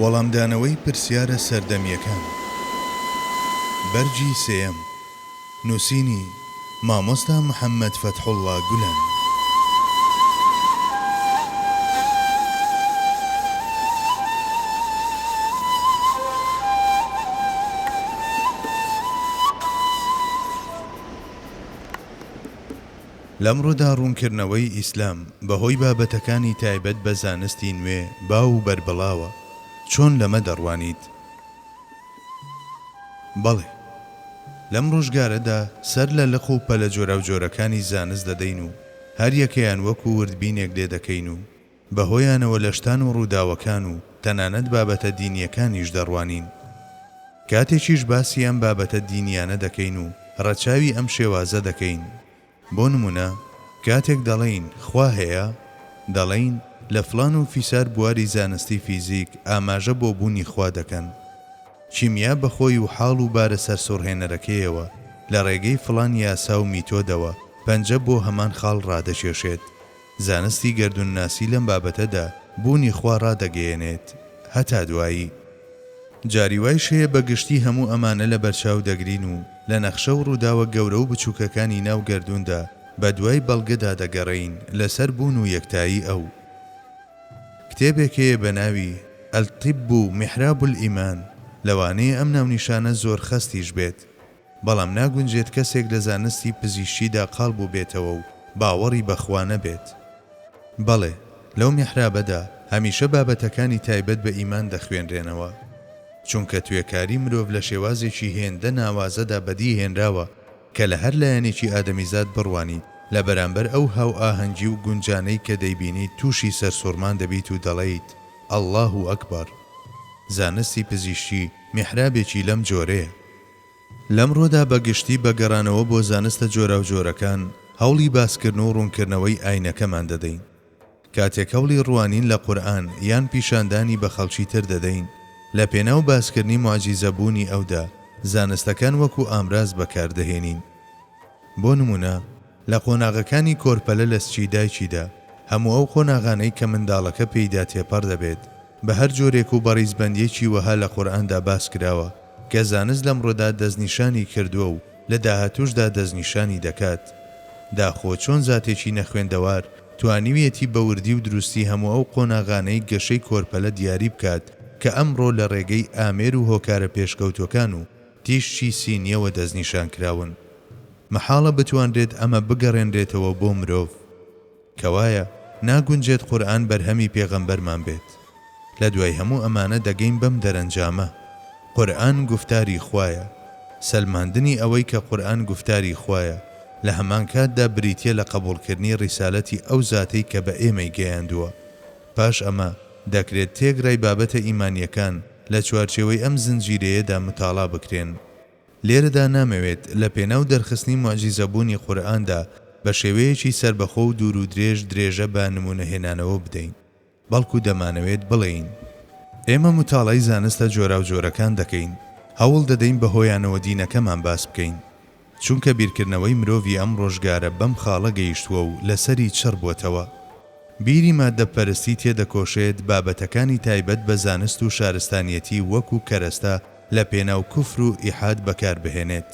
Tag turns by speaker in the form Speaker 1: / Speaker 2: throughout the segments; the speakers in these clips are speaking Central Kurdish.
Speaker 1: وەڵامدانەوەی پرسیارە سەردەمییەکان بەرگی سێیەم نووسینی، مامۆستا محەممەد فەتحوڵڵا گولەن. لەمڕۆدا ڕوونکردنەوەی ئیسلام بەهۆی بابەتەکانی تایبەت بە زانستی نوێ باو و بەربڵاوە، چۆن لەمە دەڕوانیت؟ بەڵێ. لەم ڕۆژگارەدا سەر لە لق و پەلە جۆراوجۆرەکانی زانست دەدەین و هەر یەکەیان وەکو وردبینێک لێ دەکەین و بەهۆیانەوە لە شتان و ڕووداوەکان و تەنانەت بابەتە دینییەکانیش دەڕوانین. کاتێکیش باسی ئەم بابەتە دینییانە دەکەین و ڕەچاوی ئەم شێوازە دەکەین، بۆ نموونە کاتێک دەڵێین خوا هەیە، دەڵێین لە فڵان و فیسار بواری زانستی فیزیک ئاماژە بۆ بوونی خوا دەکەن. کیمیا بە خۆی و حاڵ و بارە سەرسوڕهێنەرەکەیەوە لە ڕێگەی فڵان یاسا و میتۆدەوە پەنجە بۆ هەمان خاڵ ڕادەکێشێت. زانستی گەردوونناسی لەم بابەتەدا بوونی خوا ڕادەگەیەنێت. هەتا دوایی. جاری وایش هەیە بە گشتی هەموو ئەمانە لە بەرچاو دەگرین و لە نەخشە و ڕووداوە گەورە و بچووکەکانی ناو گەردووندا بە دوای بەڵگەدا دەگەڕێین لەسەر بوون و یەکتایی ئەو. کتێبێک هەیە بە ناوی، الطب محراب الایمان، لەوانەیە ئەم ناونیشانە زۆر خەستیش بێت، بەڵام ناگونجێت کەسێک لە زانستی پزیشکیدا قاڵ بووبێتەوە و باوەڕی بە خوا نەبێت. بەڵێ، لەو میحرابەدا هەمیشە بابەتەکانی تایبەت بە ئیمان دەخوێنرێنەوە. چونکە توێکاری مرۆڤ لە شێوازێکی هێندە ناوازەدا بەدی هێنراوە کە لە هەر لایەنێکی ئادەمیزاد بڕوانیت لە بەرامبەر ئەو هاوئاهەنگی و گونجانەی کە دەیبینیت تووشی سەرسوڕمان دەبیت و دەڵێیت اللە اکبر. زانستی پزیشکی میحرابێکی لەم جۆرەیە. لەمڕۆدا بە گشتی بە گەڕانەوە بۆ زانستە جۆراوجۆرەکان هەوڵی باسکردن و ڕوونکردنەوەی ئاینەکەمان دەدەین. کاتێک هەوڵی ڕوانین لە قورئان یان پیشاندانی بە خەڵکی تر دەدەین، لە پێناو باسکردنی موعجیزەبوونی ئەودا، زانستەکان وەکو ئامراز بەکاردەهێنین. بۆ نموونە، لە قۆناغەکانی کۆرپەلە لە سکی دایکیدا، هەموو ئەو قۆناغانەی کە منداڵەکە پێیدا تێپەڕ دەبێت، بە هەر جۆرێک و بە ڕیزبەندییەکی وەها لە قورئاندا باس کراوە کە زانست لەمڕۆدا دەستنیشانی کردووە و لە داهاتووشدا دەستنیشانی دەکات. داخۆ چۆن زاتێکی نەخوێندەوار توانیویەتی بە وردی و دروستی هەموو ئەو قۆناغانەی گەشەی کۆرپەلە دیاری بکات کە ئەمڕۆ لە ڕێگەی ئامێر و هۆکارە پێشکەوتووەکان و تیشکی سینییەوە دەستنیشان کراون؟ مەحاڵە بتوانرێت ئەمە بگەڕێنرێتەوە بۆ مرۆڤ. کەوایە ناگونجێت قورئان بەرهەمی پێغەمبەرمان بێت. لە دوای هەموو ئەمانە دەگەین بەم دەرەنجامە، قورئان گوفتاری خوایە. سەلماندنی ئەوەی کە قورئان گوفتاری خوایە، لە هەمان کاتدا بریتیە لە قەبوڵکردنی ڕیسالەتی ئەو زاتەی کە بە ئێمەی گەیاندووە. پاش ئەمە، دەکرێت تێکرای بابەتە ئیمانیەکان لە چوارچێوەی ئەم زنجیرەیەدا متاڵا بکرێن. لێرەدا نامەوێت لە پێناو دەرخستنی موعجیزەبوونی قورئاندا بە شێوەیەکی سەربەخۆ و دوور و درێژ درێژە بە نموونەهێنانەوە بدەین، بەڵکو دەمانەوێت بڵێین، ئێمە موتاڵای زانستە جۆراوجۆرەکان دەکەین، هەوڵ دەدەین بە هۆیانەوە دینەکەمان باس بکەین، چونکە بیرکردنەوەی مرۆڤی ئەم ڕۆژگارە بەم خاڵە گەیشتووە و لەسەری چڕ بۆتەوە. بیری ماددەپەرستی تێدەکۆشێت بابەتەکانی تایبەت بە زانست و شارستانیەتی وەکو کەرەستە لە پێناو کوفر و ئیحاد بەکار بهێنێت.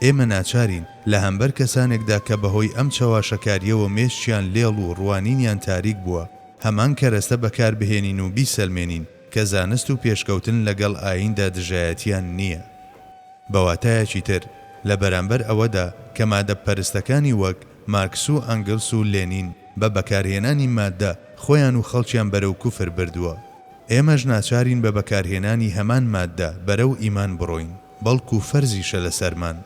Speaker 1: ئێمە ناچارین لە هەمبەر کەسانێکدا کە بەهۆی ئەم چەواشەکاریەوە مێشکیان لێڵ و ڕوانینیان تاریک بووە، هەمان کەرەستە بەکار بهێنین و بیسەلمێنین کە زانست و پێشکەوتن لەگەڵ ئاییندا دژایەتیان نییە. بە واتایەکی تر، لە بەرامبەر ئەوەدا کە مادەپەرستەکانی وەک، مارکس و ئەنگڵس و لێنین، بە بەکارهێنانی ماددە خۆیان و خەڵکیان بەرەو کوفر بردووە، ئێمەش ناچارین بە بەکارهێنانی هەمان ماددە بەرەو ئیمان بڕۆین، بەڵکو فەرزیشە لەسەرمان.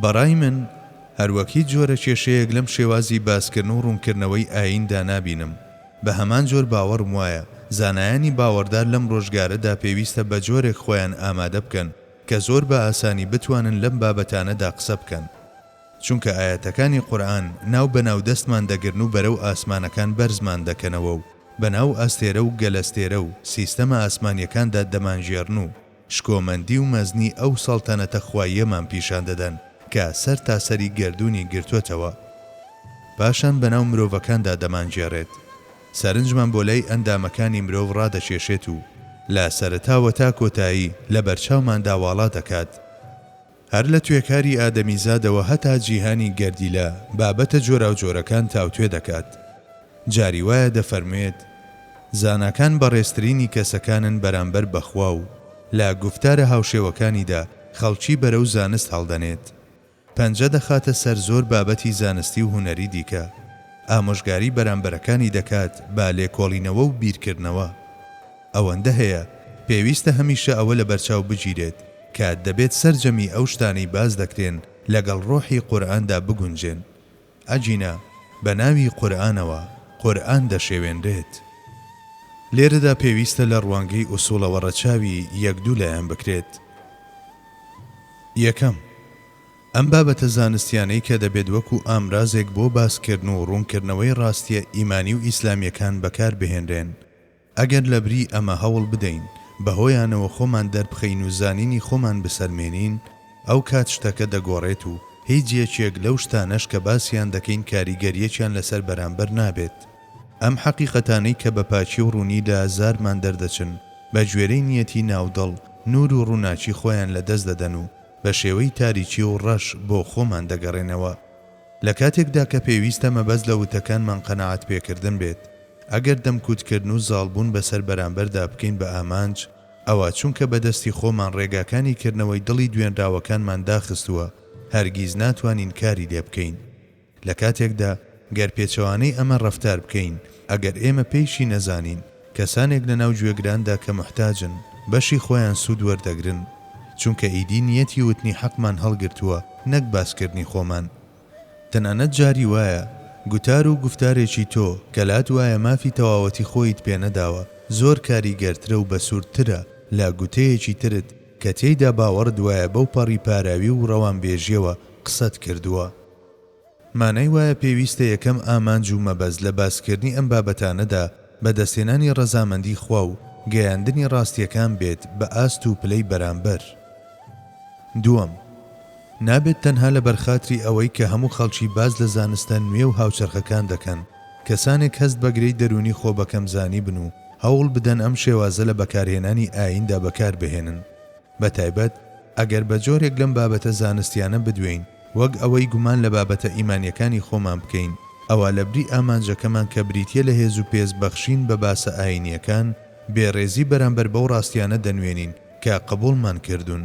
Speaker 1: بەڕای من، هەروەک هیچ جۆرە کێشەیەک لەم شێوازی باسکردن و ڕوونکردنەوەی ئاییندا نابینم، بە هەمان جۆر باوەڕم وایە زانایانی باوەڕدار لەم ڕۆژگارەدا پێویستە بە جۆرێک خۆیان ئامادە بکەن کە زۆر بە ئاسانی بتوانن لەم بابەتانەدا قسە بکەن. چونکە ئایەتەکانی قورئان ناو بە ناو دەستمان دەگرن و بەرەو ئاسمانەکان بەرزمان دەکەنەوە و بە ناو ئەستێرە و گەلەستێرە و سیستەمە ئاسمانیەکاندا دەمانگێڕن و شکۆمەندی و مەزنی ئەو سەڵتەنەتە خواییەمان پیشان دەدەن کە سەر تا سەری گەردوونی گرتوەتەوە. پاشان بە ناو مرۆڤەکاندا دەمانگێڕێت. سەرنجمان بۆ لای ئەندامەکانی مرۆڤ ڕادەکێشێت و. لە سەرەتاوە تا کۆتایی لە بەرچاوماندا واڵا دەکات. هەر لە توێکاری ئادەمیزادەوە هەتا جیهانی گەردیلە بابەتە جۆراوجۆرەکان تاوتوێ دەکات. جاری وایە دەفەرموێت، زاناکان بەڕێزترینی کەسەکانن بەرامبەر بە خوا و لە گوفتارە هاوشێوەکانیدا خەڵکی بەرەو زانست هەڵدەنێت. پەنجە دەخاتە سەر زۆر بابەتی زانستی و هونەری دیکە، ئامۆژگاری بەرامبەرەکانی دەکات بە لێکۆڵینەوە و بیرکردنەوە. ئەوەندە هەیە، پێویستە هەمیشە ئەوە لەبەرچاو بگیرێت کە دەبێت سەرجەمی ئەو شتانەی باس دەکرێن لەگەڵ ڕۆحی قورئاندا بگونجێن، ئەگینا بە ناوی قورئانەوە قورئان دەشێوێنرێت. لێرەدا پێویستە لە ڕوانگەی ئوسوڵەوە ڕەچاوی یەک دوو لایەن بکرێت. یەکەم، ئەم بابەتە زانستیانەی کە دەبێت وەکو ئامرازێک بۆ باسکردن و ڕوونکردنەوەی ڕاستیە ئیمانی و ئیسلامیەکان بەکاربهێنرێن، ئەگەر لەبری ئەمە هەوڵ بدەین بەهۆیانەوە خۆمان دەربخەین و زانینی خۆمان بسەلمێنین، ئەوکات شتەکە دەگۆڕێت و هیچ یەکێک لەو شتانەش کە باسیان دەکەین کاریگەریەکیان لەسەر بەرامبەر نابێت. ئەم حەقیقەتانەی کە بە پاکی و ڕوونی لە زارمان دەردەچن، بە گوێرەی نیەتی ناو دڵ نوور و ڕووناکی خۆیان لە دەست دەدەن و بە شێوەی تاریکی و ڕەش بۆ خۆمان دەگەڕێنەوە. لە کاتێکدا کە پێویستە مەبەست لە وتەکانمان قەناعەت پێکردن بێت، ئەگەر دەمکوتکردن و زاڵبوون بەسەر بەرامبەردا بکەین بە ئامانج، ئەوا چونکە بە دەستی خۆمان ڕێگاکانی کردنەوەی دڵی دوێنراوەکانمان داخستووە، هەرگیز ناتوانین کاری لێ بکەین. لە کاتێکدا گەر پێچەوانەی ئەمە ڕەفتار بکەین، ئەگەر ئێمە پێیشی نەزانین، کەسانێک لە ناو گوێگراندا کە موحتاجن، بەشی خۆیان سوود وەردەگرن. چونکە ئیدی نیەتی وتنی حەقمان هەڵگرتووە نەک باسکردنی خۆمان. تەنانەت جاری وایە گوتار و گوفتارێکی تۆ کە لات وایە مافی تەواوەتی خۆیت پێنەداوە زۆر کاریگەرترە و بەسوردترە لە گوتەیەکی ترت کە تێیدا باوەڕت وایە بەو پەڕی پاراوی و ڕەوانبێژیەوە قسەت کردووە. مانای وایە پێویستە یەکەم ئامانج و مەبەست لە باسکردنی ئەم بابەتانەدا بەدەستهێنانی ڕەزامەندی خوا و گەیاندنی ڕاستیەکان بێت بە ئاست و پلەی بەرامبەر. دووەم، نابێت تەنها لەبەرخاتری ئەوەی کە هەموو خەڵکی باس لە زانستە نوێ و هاوچەرخەکان دەکەن، کەسانێک هەست بە گرێی دەروونی خۆبەکەمزانی بن و هەوڵ بدەن ئەم شێوازە لە بەکارهێنانی ئاییندا بەکاربهێنن. بەتایبەت ئەگەر بە جۆرێک لەم بابەتە زانستیانە بدوێین وەک ئەوەی گومان لە بابەتە ئیمانیەکانی خۆمان بکەین، ئەوا لەبری ئامانجەکەمان کە بریتیە لە هێز و پێز بەخشین بە باسە ئایینیەکان، بێڕێزی بەرامبەر بەو ڕاستیانە دەنوێنین کە قبوڵمان کردوون.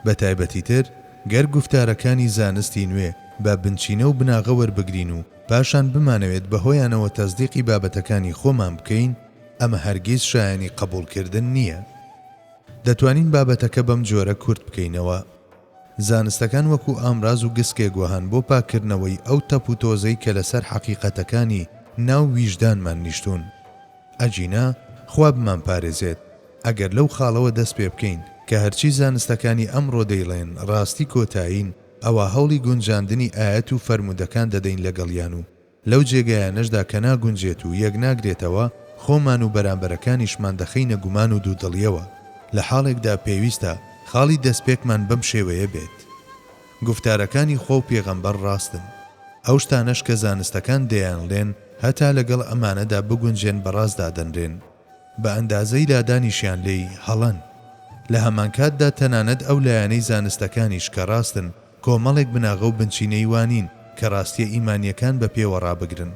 Speaker 1: بەتایبەتیتر گەر گوفتارەکانی زانستی نوێ بە بنچینە و بناغە وەربگرین و پاشان بمانەوێت بەهۆیانەوە تەسدیقی بابەتەکانی خۆمان بکەین، ئەمە هەرگیز شایەنی قبوڵکردن نییە. دەتوانین بابەتەکە بەم جۆرە کورت بکەینەوە، زانستەکان وەکو ئامراز و گسکێک وەهان بۆ پاککردنەوەی ئەو تەپ و تۆزەی کە لەسەر حەقیقەتەکانی ناو ویژدانمان نیشتوون. ئەگینا خوا بمانپارێزێت ئەگەر لەو خاڵەوە دەست پێ بکەین کە هەرچی زانستەکانی ئەمڕۆ دەیڵێن ڕاستی کۆتایین ئەوا هەوڵی گونجاندنی ئایەت و فەرموودەکان دەدەین لەگەڵیان و لەو جێگایانەشدا کە ناگونجێت و یەکناگرێتەوە خۆمان و بەرامبەرەکانیشمان دەخەینە گومان و دوودڵیەوە، لە حاڵێکدا پێویستە خاڵی دەستپێکمان بەم شێوەیە بێت. گوفتارەکانی خوا و پێغەمبەر ڕاستن. ئەو شتانەش کە زانستەکان دەیانڵێن هەتا لەگەڵ ئەمانەدا بگونجێن بە ڕاست دادەنرێن. بە ئەندازەی لادانیشیان لێی، هەڵەن. لە هەمانکاتدا تەنانەت ئەو لایەنەی زانستەکانیش کە ڕاستن کۆمەڵێک بناغە و بنچینەی وا نین کە ڕاستیە ئیمانیەکان بە پێوە ڕابگرن.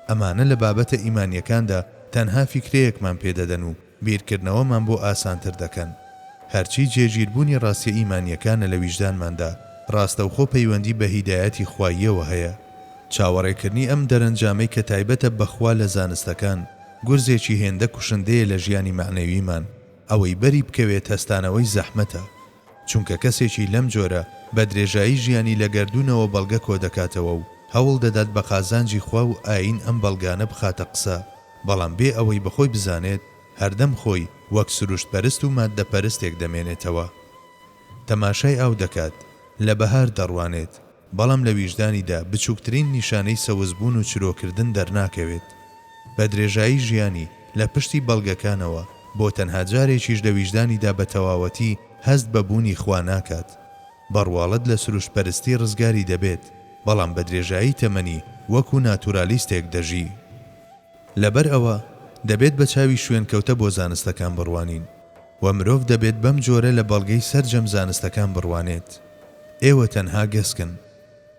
Speaker 1: ئەمانە لە بابەتە ئیمانیەکاندا تەنها فیکرەیەکمان پێ دەدەن و بیرکردنەوەمان بۆ ئاسانتر دەکەن. هەرچی جێگیربوونی ڕاستیە ئیمانیەکانە لە ویژدانماندا، ڕاستەوخۆ پەیوەندی بە هیدایەتی خواییەوە هەیە. چاوەڕێکردنی ئەم دەرەنجامەی کە تایبەتە بە خوا لە زانستەکان، گورزێکی هێندە کوشندەیە لە ژیانی مەعنەویمان، ئەوەی بەری بکەوێت هەستانەوەی زەحمەتە. چونکە کەسێکی لەم جۆرە بە درێژایی ژیانی لە گەردوونەوە بەڵگە کۆدەکاتەوە و هەوڵ دەدات بە قازانجی خوا و ئایین ئەم بەڵگانە بخاتە قسە، بەڵام بێ ئەوەی بە خۆی بزانێت هەردەم خۆی وەک سروشتپەرست و ماددەپەرستێک دەمێنێتەوە. تەماشای ئاو دەکات، لە بەهار دەڕوانێت، بەڵام لە ویژدانیدا بچووکترین نیشانەی سەوزبوون و چرۆکردن دەرناکەوێت. بە درێژایی ژیانی لە پشتی بەڵگەکانەوە، بۆ تەنها جارێکیش لە ویژدانیدا بە تەواوەتی هەست بە بوونی خوا ناکات. بە ڕواڵەت لە سروشتپەرستی ڕزگاری دەبێت، بەڵام بە درێژایی تەمەنی وەکو ناتورالیستێک دەژی. لەبەر ئەوە، دەبێت بە چاوی شوێنکەوتە بۆ زانستەکان بڕوانین. وە مرۆڤ دەبێت بەم جۆرە لە بەڵگەی سەرجەم زانستەکان بڕوانێت. ئێوە تەنها گەسکن.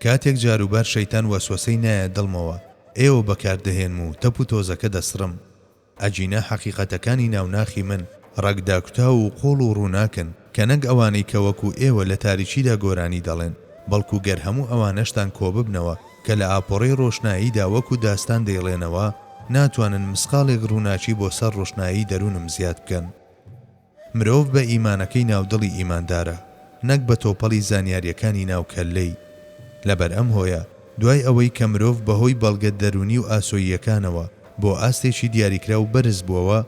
Speaker 1: کاتێک جاروبار شەیتان وەسوەسەی نایە دڵمەوە، ئێوە بەکار دەهێنم و تەپ و تۆزەکە دەسڕم. ئەگینا حەقیقەتەکانی ناو ناخی من ڕەگ داکوتاو و قوڵ و ڕووناکن کە نەک ئەوانەی کە وەکو ئێوە لە تاریکیدا گۆرانی دەڵێن، بەڵکو گەر هەموو ئەوانەشتان کۆببنەوە کە لە ئاپۆڕەی ڕۆشناییدا وەکو داستان دەیڵێنەوە، ناتوانن مسقاڵێک ڕووناکی بۆ سەر ڕۆشنایی دەروونم زیاد بکەن. مرۆڤ بە ئیمانەکەی ناو دڵی ئیماندارە، نەک بە تۆپەڵی زانیارییەکانی ناو کەللەی. لەبەر ئەم هۆیە، دوای ئەوەی کە مرۆڤ بەهۆی بەڵگە دەروونی و ئاسۆییەکانەوە بۆ ئاستێکی دیاریکراو بەرز بووەوە،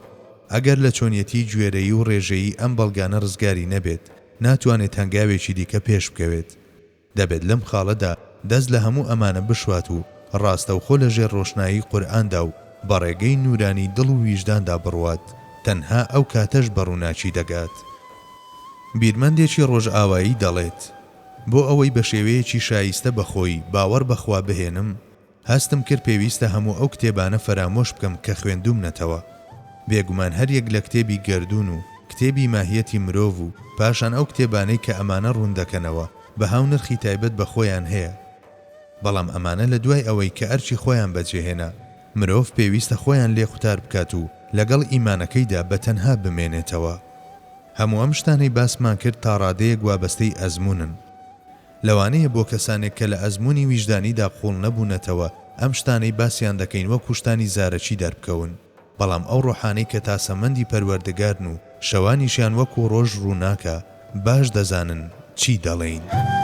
Speaker 1: ئەگەر لە چۆنیەتیی گوێرەیی و ڕێژەیی ئەم بەڵگانە ڕزگاری نەبێت، ناتوانێت هەنگاوێکی دیکە پێش بکەوێت. دەبێت لەم خاڵەدا دەست لە هەموو ئەمانە بشوات و ڕاستەوخۆ لە ژێر ڕۆشنایی قورئاندا و بە ڕێگەی نوورانی دڵ و ویژداندا بڕوات، تەنها ئەو کاتەش بە ڕووناکی دەگات. بیرمەندێکی ڕۆژئاوایی دەڵێت، بۆ ئەوەی بە شێوەیەکی شایستە بە خۆی باوەڕ بە خوا بهێنم، هەستم کرد پێویستە هەموو ئەو کتێبانە فەرامۆش بکەم کە خوێندوومنەتەوە. بێگومان هەریەک لە کتێبی گەردوون و کتێبی ماهیەتی مرۆڤ و پاشان ئەو کتێبانەی کە ئەمانە ڕوون دەکەنەوە بەها و نرخی تایبەت بە خۆیان هەیە. بەڵام ئەمانە لە دوای ئەوەی کە ئەرکی خۆیان بەجێهێنا، مرۆڤ پێویستە خۆیان لێ قوتار بکات و لەگەڵ ئیمانەکەیدا بە تەنها بمێنێتەوە. هەموو ئەم شتانەی باسمان کرد تاڕادەیەک وابەستەی ئەزموونن. لەوانەیە بۆ کەسانێک کە لە ئەزموونی ویژدانیدا قووڵ نەبوونەتەوە ئەم شتانەی باسیان دەکەین وەکو شتانی زارەکی دەربکەون، بەڵام ئەو ڕۆحانەی کە تاسەمەندی پەروەردگارن و شەوانیشیان وەکو ڕۆژ ڕووناکە باش دەزانن چی دەڵێین.